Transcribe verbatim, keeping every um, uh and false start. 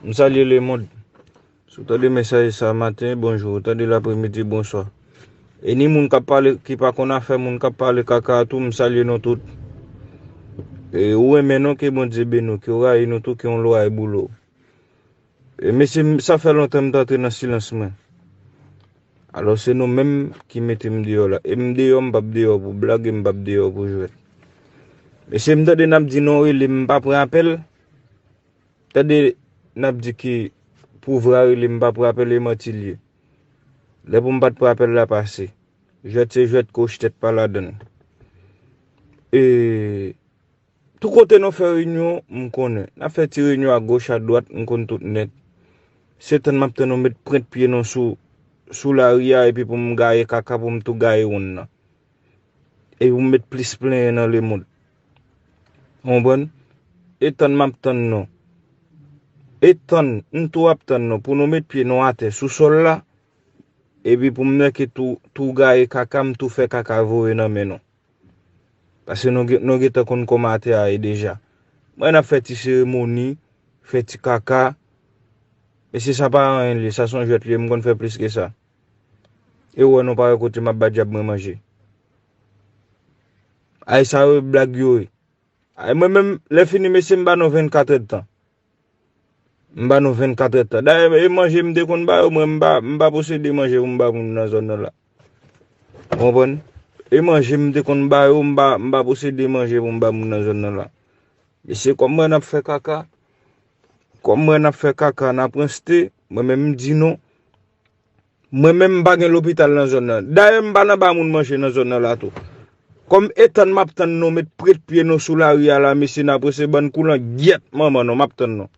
M salye lemonn. Si w tande mesaj sa maten, bonjou. Ou tande l apremidi, bonswa. E ni moun k ap pale, ki pa konn afè moun k ap pale kaka a tou, m salye nou tout. E ou renmen nou, ke Bondye beni w, ke w rayi nou tou, ke yon lwa e boule w. E mesye, m- sa fè lontan m t antre nan silans mwen. Alò se nou menm ki mete m deyò la. E m deyò, m p ap deyò pou blag, e m p ap deyò pou jwèt. Mesye, m tande n ap di non rele m, m pa pran apèl. Tande n ap di ki pou vra rele m pa pran apèl, e manti l ye. Lè pou m pa t pran apèl la pase. Jwèt se jwèt, koch tèt pa ladan l. E tou kote nou fè reyinyon, m konnen. N ap fè ti reyinyon agoch, adwat, m konn tout nèt. Se tann m ap tann nou met pwent pye nou sou, sou lari a, epi pou m gaye kaka, pou m tou gaye wonn nan. Epi pou m met plis plenyen nan lemonn. Ou konprann? E tann m ap tann nou. E tann, m tou ap tann nou. Pou nou met pye nou atè sou sòl la. Epi pou m nèke tou, tou gaye kaka, m tou fè kaka voye nan men nou. Paske nou, gen- nou gentan konn kòman atè a ye deja. Mwen n ap fè ti seremoni, fè ti kaka. Mesye, sa pa anyen li ye, sa se yon jwèt li ye, m konn fè plis ke sa. E w wè nou pa wè kote m ap ba dyab mwen manje. Ay, sa yo blag yo ye. Ay, mwen menm, lè fini, mesye, m ba nou vennkat èdtan. M ba nou vennkat èdtan. Dayè, e manje m te konn ba yo, mwen, m pa, m pa posede manje pou m ba moun nan zòn nan la. Ou konprann? E manje m te konn ba yo, m pa, m pa posede manje pou m ba moun nan zòn nan la. Mesye, kòm mwen n ap fè kaka, kòm mwen n ap fè kaka, n ap ranste, mwen menm m di non. Mwen menm m pa gen lopital nan zòn nan. Dayè m pa nan ba moun manje nan zòn nan la tou. Kòm e tann m ap tann nou met pwent pye nou sou lari a la, mesye, n ap ranse bann koulan gyèt manman nou, m ap tann nou.